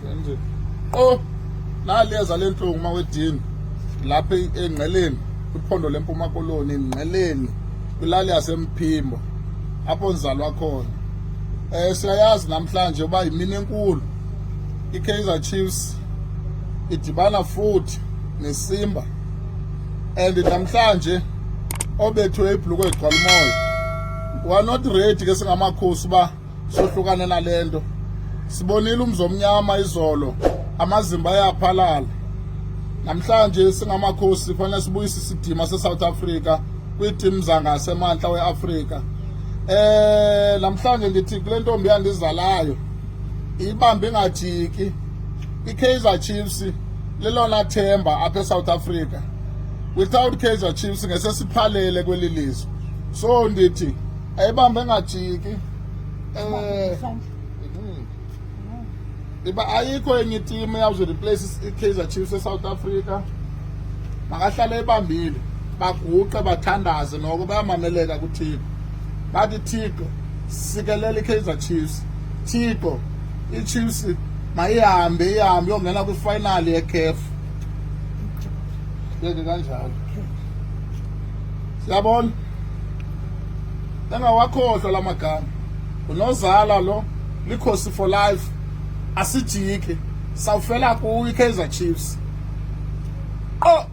Nje. Oh, naleza lentlungu mawedini lapha engqeleni kwiphondo leMpuma Koloni engqeleni kwilali yaseMphimbo apho ndizalwa khona. Siyayazi namhlanje uba yimini enkulu. IKaizer Chiefs idibana futhi neSimba. And namhlanje obethwe ibhluko egcwala umoya. We are not ready ke singamakhosi uba sohlukane nalento. Sibonile umzomnyama izolo amazimba ayaphalala. Namhlanje singamakhosi fanele sibuyise isidima seSouth Africa kwiitimu zangasemantla weAfrika. Namhlanje ndithi kule ntombi yandizalayo ibambe ingajiki. IKaizer Chiefs lelona themba apha eSouth Africa. Without Kaizer Chiefs ngesesiphalele kweli lizwe. So ndithi ayibambe engajiki. Iba ayikho enye itimu eyawuze replace iKaizer Chiefs eSouth Africa. Makahlale ebambile, baguqe bathandaze noko bayamameleka kuThixo. Bathi Thixo sikelela iKaizer Chiefs. Thixo iChiefs mayihambe ihambe iyongena kwifinal yeCAF. Yeke kanjalo. Siyabona. Engawakhohlwa lamagama. Unozala lo likhosi for life. Asijiki. Sawufela kuyo iKaizer Chiefs. Oh.